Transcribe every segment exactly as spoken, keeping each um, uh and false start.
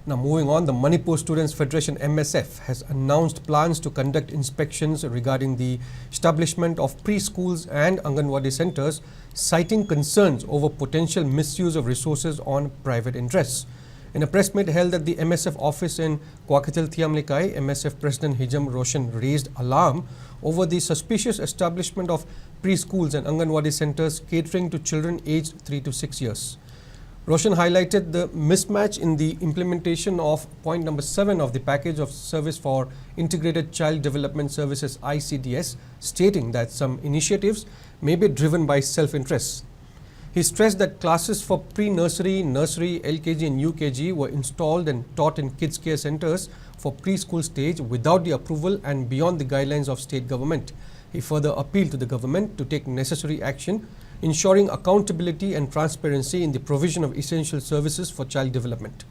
Now, moving on, the Manipur Students Federation, M S F, has announced plans to conduct inspections regarding the establishment of preschools and Anganwadi centers, citing concerns over potential misuse of resources on private interests. In a press meet held at the M S F office in Kyaukthule Thiam Leikai, M S F President Hijam Roshan raised alarm over the suspicious establishment of preschools and Anganwadi centers catering to children aged three to six years. Roshan highlighted the mismatch in the implementation of point number seven of the package of service for Integrated Child Development Services, I C D S, stating that some initiatives may be driven by self-interest. He stressed that classes for pre-nursery, nursery, L K G and U K G were installed and taught in kids' care centers for preschool stage without the approval and beyond the guidelines of state government. He further appealed to the government to take necessary action, ensuring accountability and transparency in the provision of essential services for child development.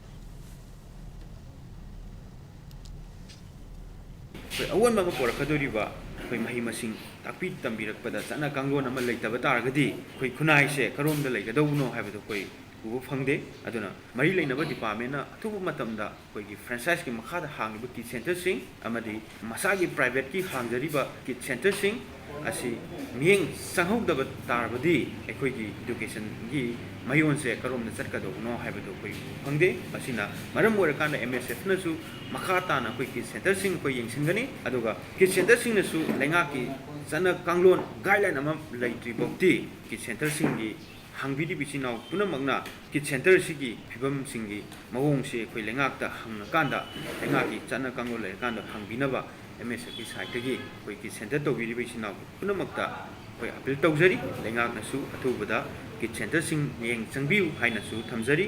ꯑꯩꯈꯣꯏ ꯑꯑꯣꯟꯕ ꯑꯃ ꯄꯨꯔꯛꯀꯗꯧꯔꯤꯕ ꯑꯩꯈꯣꯏ ꯃꯍꯩ ꯃꯁꯤꯡ ꯇꯥꯛꯄꯤ ꯇꯝꯕꯤꯔꯛꯄꯗ ꯆꯠꯅ ꯀꯥꯡꯂꯣꯟ ꯑꯃ ꯂꯩꯇꯕ ꯇꯥꯔꯒꯗꯤ ꯑꯩꯈꯣꯏ ꯈꯨꯟꯅꯥꯏꯁꯦ ꯀꯔꯣꯝꯗ ꯂꯩꯒꯗꯧꯕꯅꯣ ꯍꯥꯏꯕꯗꯨ ꯑꯩꯈꯣꯏ ꯎꯕ ꯐꯪꯗꯦ꯫ ꯑꯗꯨꯅ ꯃꯔꯤ ꯂꯩꯅꯕ ꯗꯤꯄꯥꯔꯠꯃꯦꯟꯅ ꯑꯊꯨꯕ ꯃꯇꯝꯗ ꯑꯩꯈꯣꯏꯒꯤ ꯐ꯭ꯔꯦꯟꯆꯥꯏꯁꯀꯤ ꯃꯈꯥꯗ ꯍꯥꯡꯂꯤꯕ ꯀꯤꯠ ꯁꯦꯟꯇꯔꯁꯤꯡ ꯑꯃꯗꯤ ꯃꯁꯥꯒꯤ ꯄ꯭ꯔꯥꯏꯚꯦꯠꯀꯤ ꯍꯥꯡꯖꯔꯤꯕ ꯀꯤꯠ ꯁꯦꯟꯇꯔꯁꯤꯡ ꯑꯁꯤ ꯃꯤꯠꯌꯦꯡ ꯆꯪꯍꯧꯗꯕ ꯇꯥꯔꯕꯗꯤ ꯑꯩꯈꯣꯏꯒꯤ ꯏꯗꯨꯀꯦꯁꯟꯒꯤ ꯃꯌꯣꯟꯁꯦ ꯀꯔꯣꯝꯗ ꯆꯠꯀꯗꯧꯕꯅꯣ ꯍꯥꯏꯕꯗꯨ ꯑꯩꯈꯣꯏ ꯈꯪꯗꯦ꯫ ꯃꯁꯤꯅ ꯃꯔꯝ ꯑꯣꯏꯔꯀꯥꯟꯗ ꯑꯦꯝ ꯑꯦꯁ ꯑꯦꯐꯅꯁꯨ ꯃꯈꯥ ꯇꯥꯅ ꯑꯩꯈꯣꯏ ꯀꯤꯠ ꯁꯦꯟꯇꯔꯁꯤꯡ ꯑꯩꯈꯣꯏ ꯌꯦꯡꯁꯤꯟꯒꯅꯤ꯫ ꯑꯗꯨꯒ ꯀꯤꯠ ꯁꯦꯟꯇꯔꯁꯤꯡꯅꯁꯨ ꯂꯩꯉꯥꯛꯀꯤ ꯆꯠꯅ ꯀꯥꯡꯂꯣꯟ ꯒꯥꯏꯗꯂꯥꯏꯟ ꯑꯃ ꯂꯩꯇ꯭ꯔꯤ ꯐꯥꯎꯗꯤ ꯀꯤꯠ ꯁꯦꯟꯇꯔꯁꯤꯡꯒꯤ ꯍꯥꯡꯕꯤꯔꯤꯕ ꯏꯆꯤꯟ ꯏꯅꯥꯎ ꯄꯨꯝꯅꯃꯛꯅ ꯀꯤꯠ ꯁꯦꯟꯇꯔꯁꯤꯒꯤ ꯐꯤꯕꯝꯁꯤꯡꯒꯤ ꯃꯑꯣꯡꯁꯤ ꯑꯩꯈꯣꯏ ꯂꯩꯉꯥꯛꯇ ꯍꯪꯉꯀꯥꯟꯗ ꯂꯩꯉꯥꯛꯀꯤ ꯆꯠꯅ ꯀꯥꯡꯂꯣꯟ ꯂꯩꯔꯀꯥꯟꯗ ꯍꯪꯕꯤꯅꯕ ꯑꯦꯝ ꯑꯦꯁ ꯑꯦꯐꯀꯤ ꯁꯥꯏꯠꯇꯒꯤ ꯑꯩꯈꯣꯏ ꯀꯤꯠ ꯁꯦꯟꯇꯔ ꯇꯧꯕꯤꯔꯤꯕ ꯏꯆꯤꯟ ꯏꯅꯥꯎ ꯄꯨꯝꯅꯃꯛꯇ ꯑꯩꯈꯣꯏ ꯑꯄꯤꯜ ꯇꯧꯖꯔꯤ꯫ ꯂꯩꯉꯥꯛꯅꯁꯨ ꯑꯊꯨꯕꯗ ꯀꯤꯠ ꯁꯦꯟꯇꯔꯁꯤꯡ ꯃꯤꯠꯌꯦꯡ ꯆꯪꯕꯤꯌꯨ ꯍꯥꯏꯅꯁꯨ ꯊꯝꯖꯔꯤ꯫